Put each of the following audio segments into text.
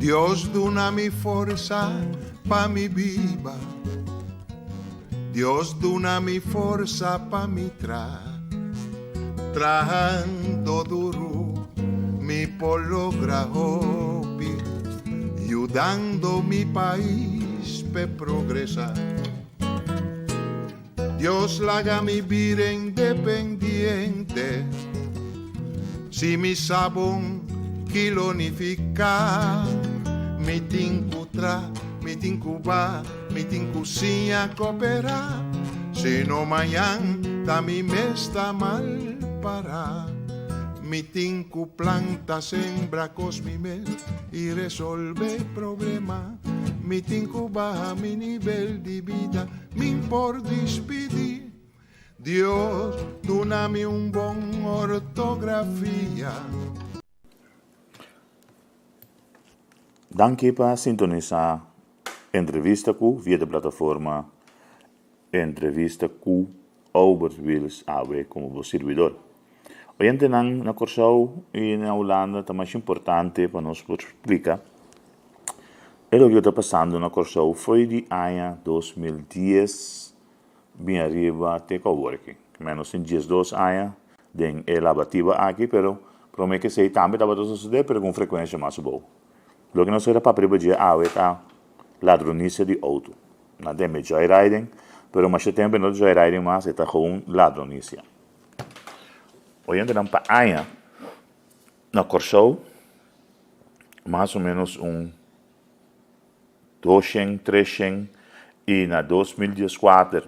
Dios duna mi forsa pa mi biba Dios duna mi forsa pa mi tra Trahando duru mi por logra hopi Yudando mi pais p'e progresa Dios laga mi bira independiente Si mi sa bon ki lo nifiká Mi tin ku tra, mi tin ku ba, mi tin ku siña koperá Si no mañan ta mi mes ta mal pará Mi tin ku planta, sembra kos mi mes i resolve problema Mi tin ku baha mi nivel di bida Min por dispidí. Dios duna mi un bon ortografia. Danki pa sintonisá Entrevista Ku via de plataforma Entrevista Ku Aubert Wiels awe komo bo sirbidor. Oyentenan na Kòrsou i na Hulanda ta masha importante pa nos por splika e loke ku ta pasando na Kòrsou fo'i di aña 2010 bin ariba te ku awor aki. Menos tin 12 aña den e labatiba aki pero prome ku esei tambe tabata sosodé pero ku un frekuensia mas abou. Loke nos a papia riba dje awe ta ladronisia di outo. Nan ta hende joyriding pero masha tempu e no ta joyriding mas e ta gewoon ladronisia. Oyentenan pa aña na Kòrsou mas o ménos un doshen, treshen i na 2014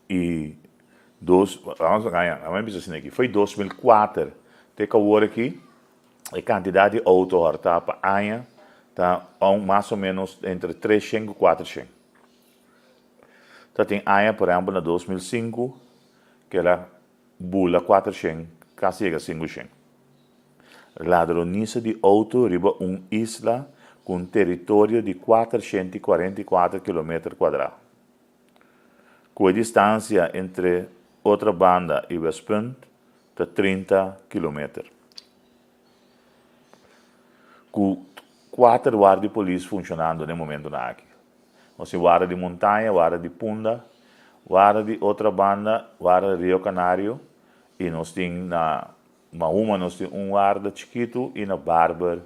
i dos, laga mi bisa asina aki, foi 2004 te ku awor aki e kantidat di outo hòrtá pa aña ta mas o ménos entre treshen ku kuatershen. Ta tin aña por ehèmpel na 2005 ku el a bula 400, kasi yega 500. Ladronisa di outo riba un isla ku un teritorio di 444 kilometer kuadrá. Ku e distansia entre Otrabanda i Westpunt ta 30 kilometer. Ku kuater warda di polis funshonando den momentunan aki. Nos tin warda di Montaña, warda di Punda, warda di Otrabanda, warda di Rio Canario i nos tin na Mahuma nos tin un warda chikitu i na Barber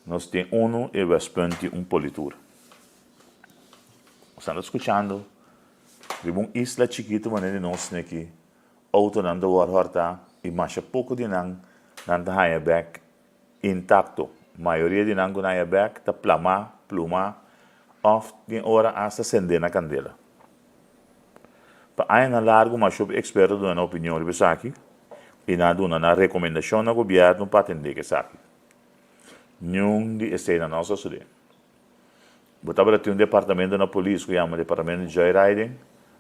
nos tin unu i Westpunt tin un politur. Nos ta skuchando riba un isla chikitu manera di nos neki outonan ta wòrdu hòrtá i masha poko di nan nan ta haña bèk intakto. Mayoria di nan ku nan haña bèk ta plamá, plumá òf tin ora asta sendé na kandela. Pa añanan largu masha hopi eksperto duna nan opinion riba esaki i nan a duna nan rekomendashon na gobièrnu pa atendé ku esaki. Niun di eseinan no a sosodé. Bo tabata tin un departamento na polis ku yama Departamento di Joyriding.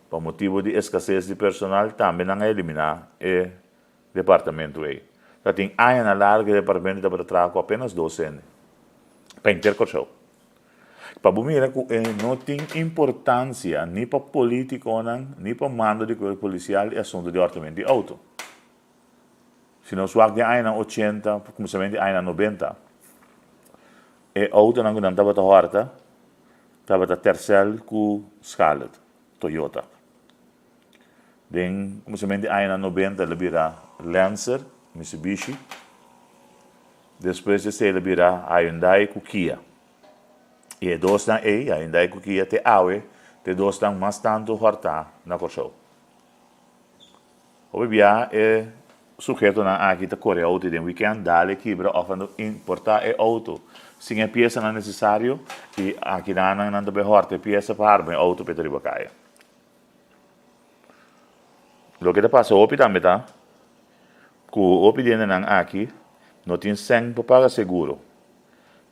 Pa motibu di eskases di personal tambe nan a eliminá e departamento ei. Ta tin añanan largu e departamento tabata traha ku apenas dos hende pa henter Kòrsou. Pa bo mira ku e no tin importansia ni pa politikonan ni pa mando di kuerpo polisial e asuntu di hòrtamentu di outo. Si nos wak den añanan ochenta, kuminsamentu di añanan nobenta, e outonan ku nan tabata hòrta tabata Tercel ku Scarlet, Toyota. Den kuminsamentu di añanan nobenta el a bira Lancer, Mitsubishi. Despues di esei el a bira Hyundai ku Kia. I e dosnan ei, Hyundai ku Kia, te awe ta e dosnan mas tantu hòrtá na Kòrsou. Hopi bia e sujetonan aki ta kore outo den wikènt, dale kibra òf a importá e outo sin e piesanan nesesario i akinan nan ta bai hòrta e piesa pa harma e outo pa e ta riba kaya. Loke ta pasa hopi tambe ta ku hopi di hendenan aki no tin sèn pa paga seguro.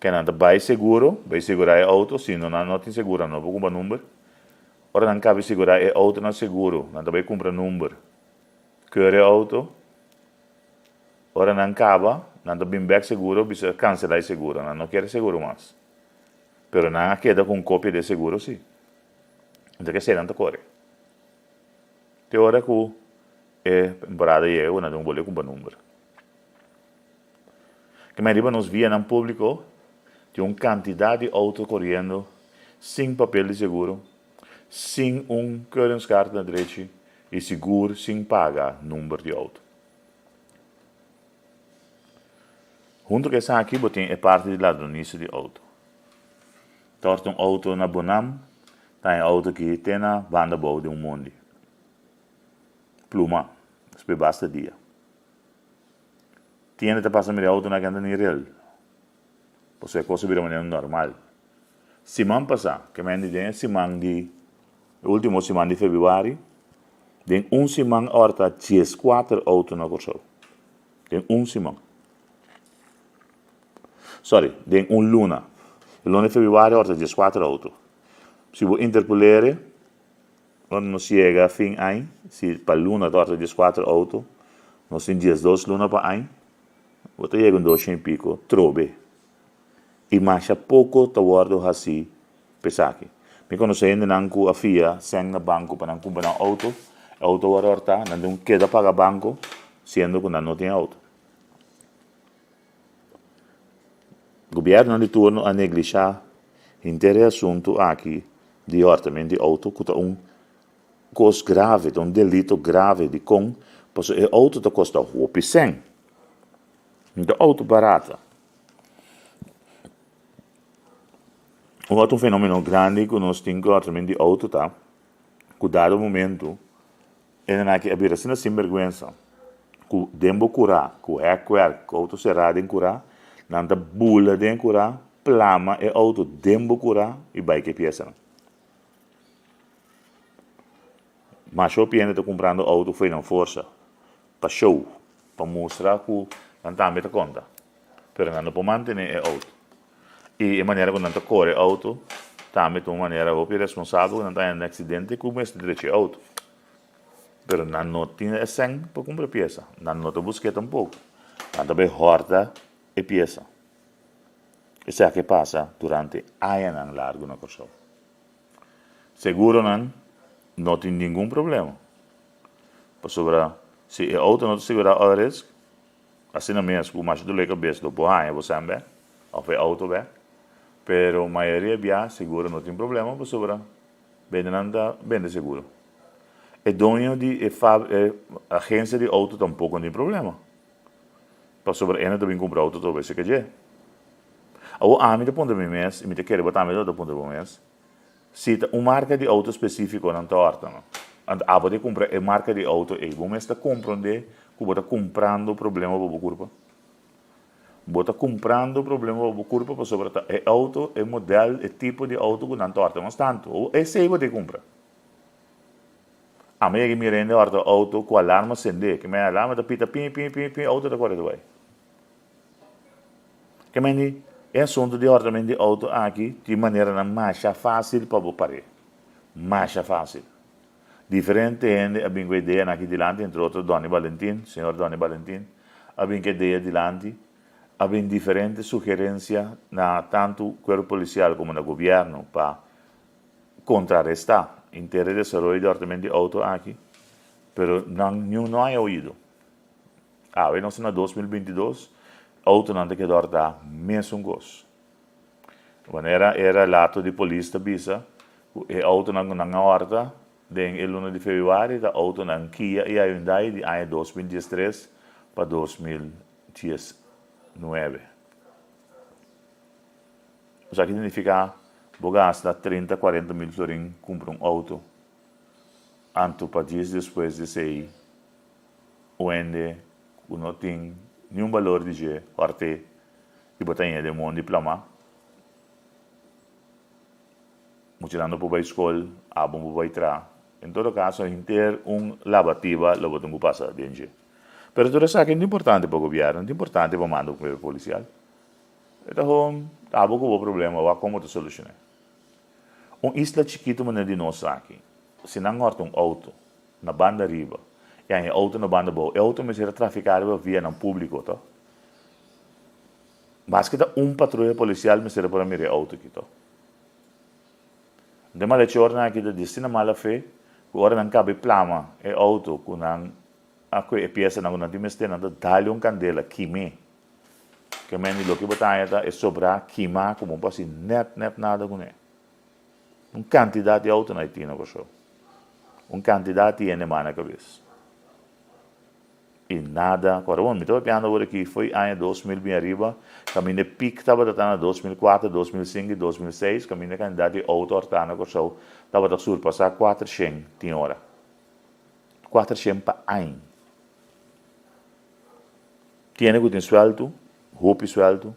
Ke nan ta bai seguro, bai segurá e outo, si no nan no tin seguro nan no por kumpra number. Ora nan kabi sigurá e outo na seguro, nan ta bai kumpra number, keur e outo. Ora nan kaba, nan ta bin bèk seguro bisa kanselá e seguro, nan no kier e seguro mas. Pero nan a keda ku un kopia di e seguro si. Enton esei nan ta kore. Te ora ku e temporada yega ku nan tin ku bolbe kumpra number. Ke men riba nos vianan públiko. Tin un kantidat di outo koriendo sin papel di seguro, sin un keuringskaart na drechi i sigur sin paga number di outo. Huntu ku esaki bo tin e parti di ladronisia di outo. Tòrta un outo na Bonam ta e outo ki te na banda bou di un mondi. Pluma, despues basta dia. Tin hende ta pasa mira e outo na kende ni rel. Pasobra e kos a bira manera normal. Siman pasá, ke men di den e siman di, e ultimo siman di febrüari, den un siman a òrta dieskuater outo na Kòrsou. Den un siman. Sorry, den un luna. E luna di febrüari a òrta dieskuater outo. Si bo interpolere, ora nos yega fin añ, si pa luna ta òrta dieskuater outo, nos tin diesdos luna pa añ, Bo ta yega un doshen i piko trobe i masha poko ta wòrdu hasí pa esaki. Mi konosé hendenan ku a fia sèn na banko pa nan kumpra nan outo, e outo a wòrdu hòrtá, nan tin ku keda paga banko siendo ku nan no tin outo. Gobièrnunan di turno a neglishá henter e asuntu aki di hòrtament di outo ku ta un Kos grave, ta un delito grave. Dikon? Pasobra e outo ta kosta hopi sèn. No ta outo barata. Un otro fenomeno grandi ku nos tin ku hòrtament di outo ta ku dado momento e nan aki a bira asina sinbergwensa ku den bo kurá, ku hèkwèrk, ku outo será den kurá, nan ta bula den e kurá, plama e outo den bo kurá i bai ku e piesanan. Masha hopi hende ta kumprando outo fo'i nan forsa, pa show, pa mustra ku nan tambe ta konta. Pero nan no por mantené e outo. I e manera ku nan ta kore outo tambe ta un manera hopi iresponsabel ku nan ta haña un aksidente ku mester drecha e outo. Pero nan no tin e sèn pa kumpra piesa, nan no ta busk'é tampoko. Nan ta bai hòrta e piesa. Esaki a pasa durante añanan largu na Kòrsou. Seguronan no tin ningun problema, pasobra si e outo no ta sigurá all risk, asina mes ku masha dolor di kabes lo por haña bo sèn bèk òf e outo bèk, pero mayoria bia seguro no tin problema pasobra bendenan ta bende seguro. E doño di e e agensia di outo tampoko no tin problema. Pasobra e no ta bin kumpra outo tur bes e ke dje. Awor ami ta puntra mi mes, i mi ta kere bo tambe ta puntra bo mes, si ta un marka di outo spesífiko nan ta òrta no. Anto abo ta kumpra e marka di outo ei, bo mes ta komprondé ku bo ta kumprando problema pa bo kurpa? Bo ta kumprando problema pa bo kurpa pasobra ta e outo, e modèl, e tipo di outo ku nan ta òrta mas tantu. Awor esei bo ta kumpra. Ami yega mira hende horta auto ku alarma sende, ke men alarma ta pita pi pi pi pi auto ta kore ta bai. Ke men di e asuntu di hortament di auto aki tin maneranan masha fasil pa bo par'é, masha fasil. Diferente hende a bin ku e ideanan aki dilanti, entre otro Donny Balentin, señor Donny Balentin a bin ku e idea dilanti, a bin diferente sugerencia na tantu cuerpo policial como na gobierno pa Kontrarestá inter e desaroyo di hortament di outo aki, pero nan niun no haña oido. Awe nos ta na 2022, outonan ta keda hortá mesun kos. Manera e relato di polis ta bisa ku e outonan ku nan a horta den e luna di febrüari ta outonan Kia i Hyundai di aña 2013 pa 2019. Esaki significa bo gasta 30, 40 mil florin cumpra un auto, anto pa djis despues di esey un hende cu no tin niun balor di dje horte y bo ta ña den mondi plama. Muchanan no por bay scol, abo no por bay traha. En todo caso henter un labatiba lo bo tin cu pasa den dje. Pero tur esaki no ta importante pa gobierno, no ta importante pa manda un cuerpo policial. E ta hon abo ku bo problema wak kon bo ta solushoné. Un isla chikitu manera di nos aki, si nan hòrta un outo na banda riba i haña e outo na banda abou, e outo mester a trafiká riba vianan públiko to. Maske ta un patruya polisial mester a por a mira e outo aki to. Den malechornan aki ta di asina mala fe ku ora nan kaba e plama e outo ku nan a kue e piesanan ku nan tin mester nan ta dal un kandela kim'é. Ke men di loke bo ta haña ta e sobrá kimá ku bo no por hasi nèt nèt nada kuné. Un kantidat di outo na Haiti na Kòrsou. Un kantidat di hende man na kabes. I nada ku Bon, mi ta papiando awor aki fo'i aña 2000 bin ariba, kaminda e pik tabata ta na 2004, 2005 i 2006, kaminda e kantidat di outo hòrtá na Kòrsou tabata surpasá kuatershen tin ora. Kuatershen pa aña. Tiene ku tin suèltu, hopi suèltu,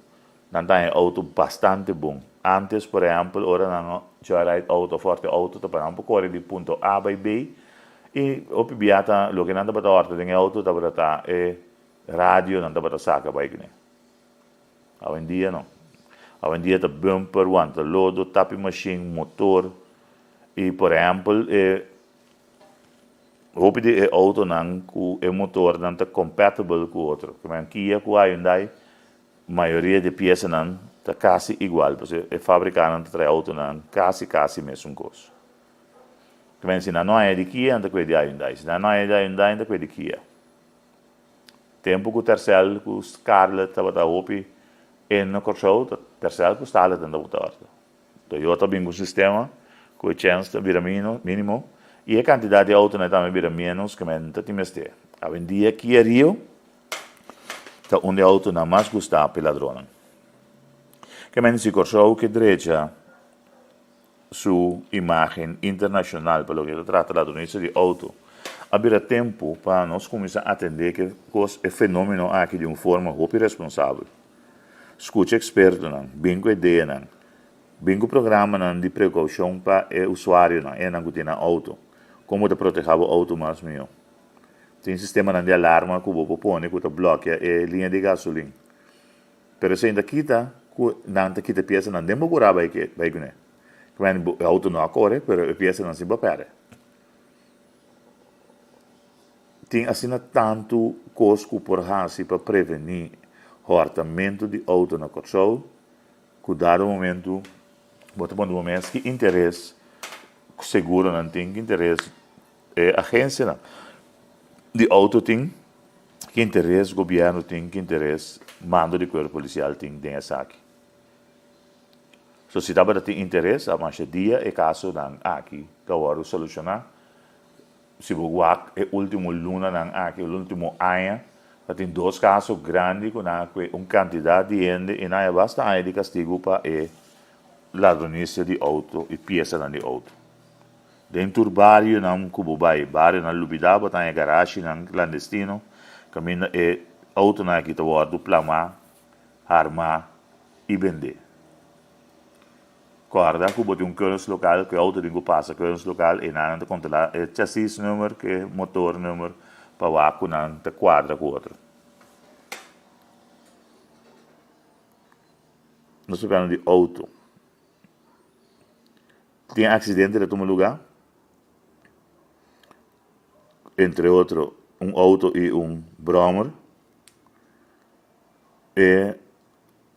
nan ta haña outo bastante bon. Ántes, por ehèmpel, ora nan joyride outo òf hòrta outo ta pa nan por kore di punto A bai B i hopi bia ta loke nan tabata hòrta den e outo tabata ta e radio nan tabata saka bai kuné. Awendia no. Awendia ta bumper, wanta lodo, tapi mashin, motor i por ehèmpel e Hopi di e autonan ku e motornan ta compatible ku otro. Ke men Kia ku Hyundai mayoria di e piesanan ta kasi igual pasobra e fabrikanan ta trae autonan kasi kasi mesun kos. Ke men si nan no haña di Kia nan ta kue di Hyundai, si nan no haña di Hyundai nan ta kue di Kia. Tempu ku Tercel ku Scarlet tabata hopi en na Kòrsou ta Tercel ku Starlet nan tabata òrta. Toyota bin ku sistema ku e chèns ta bira mínimo i e kantidat di outonan tambe bira ménos ku men ta tin mester. Awendia Kia Rio ta un di e outonan mas gustá pa e ladronnan. Ke men si Kòrsou ke drecha su imágen internashonal pa loke ta trata ladronisia di outo, a bira tempu pa nos kuminsá atendé ku kos e fenómeno aki di un forma hopi responsabel. Skucha ekspertonan, bin ku ideanan, bin ku programanan di prekoushon pa e usuarionan, enan ku tin nan outo. Kon bo ta protehá bo outo mas mihó? Tin sistemanan di alarma ku bo por pone ku ta blòkia e liña di gasolin. Pero esei no ta kita ku nan ta kita piesanan den bo kurá bai kuné. E outo no a kore, pero e piesanan si bo a pèrdè. Tin asina tantu kos ku por hasi pa prevení hòrtamentu di outo na Kòrsou, ku dado momentu bo ta pone bo mes ki interes seguronan tin, ki interes e agensianan di outo tin, ki interes gobièrnu tin, ki interes mando di kuerpo polisial tin den esaki. So si tabata tin interes a masha dia e kasonan aki ta wòrdu solushoná. Si bo wak e ultimo lunanan aki, e ultimo aña, ta tin dos kaso grandi ku nan a kue un kantidat di hende i nan a basta aña di kastigu pa e ladronisia di outo i piesanan di outo. Den tur barionan ku bo bai, barionan lubidá, bo ta haña garashinan klandestino kaminda e outonan aki ta wòrdu plamá, harmá i bendé. Kòrda ku bo tin un keuringslokaal, ku e outo tin ku pasa keuringslokaal, einan nan ta kontrolá e chasisnummer ku e motornummer pa wak ku nan ta kuadra ku otro. Nos ta hablando di outo. Tin aksidente ta tuma lugá, entre otro un outo i un bròmer. E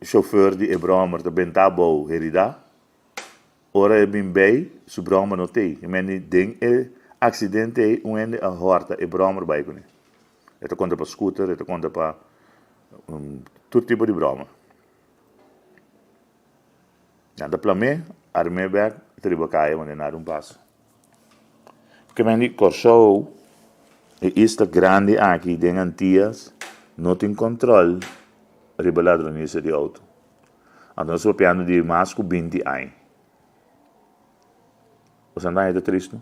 Chauffeur di e brommer ta benta abou herida. Ora e bin bay, su brommer no tey. E mende den e accidente ey un hende a horta e brommer bay cune. E ta conta pa scooter, e ta conta pa tur tipo di brommer. Nan ta plam'é, arm'é bek, e ta riba caya wende nada un pasa. Ke men di Kòrsou, e isla grandi aki den Antias, no tin kòntròl riba ladronisia di outo. Anto nos papiando di mas ku binti aña. Boso nan ta tristu?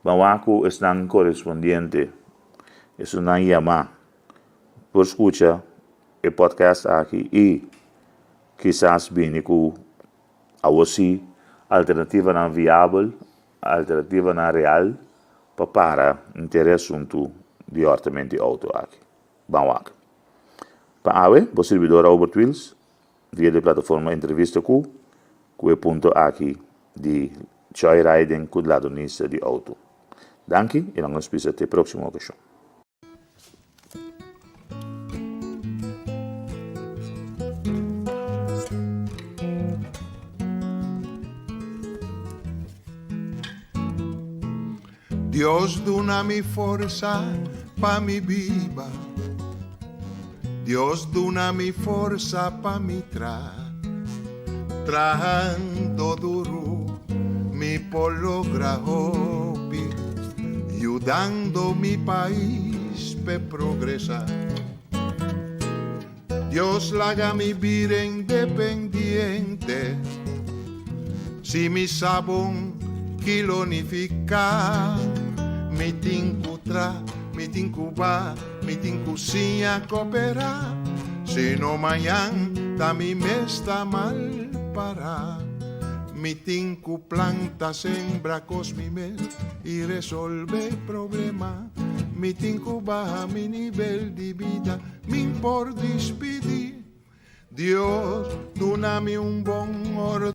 Ban wak ku esnan korespondiente, esunnan yamá por skucha e podcast aki i kisas bini ku Awor sí, alternativanan viabel, alternativanan real pa para henter e asuntu di hòrtament di outo aki. Ban wak. Pa awe, bo sirbidor Robert Wiels, via di plataforma Entrevista Ku, ku e punto aki di joyriding ku ladronisia di outo. Danki i nan nos bisa te próksimo okashon. Dios duna mi forsa pa mi biba. Dios duna mi forsa pa mi traha. Trahando duru, mi por logra hopi, yudando mi pais pa progresá. Dios laga mi bira independiente. Si mi sa bon kiko nifiká, mi tin ku traha, mi tin ku baha, mi tin ku siña koperá. Sino mañan ta mi mes ta mal pará. Mi tin ku planta, sembra kos mi mes i resolvé problema. Mi tin ku baha mi nivel di bida, mi n' por despedí. Dios, duna mi un bon.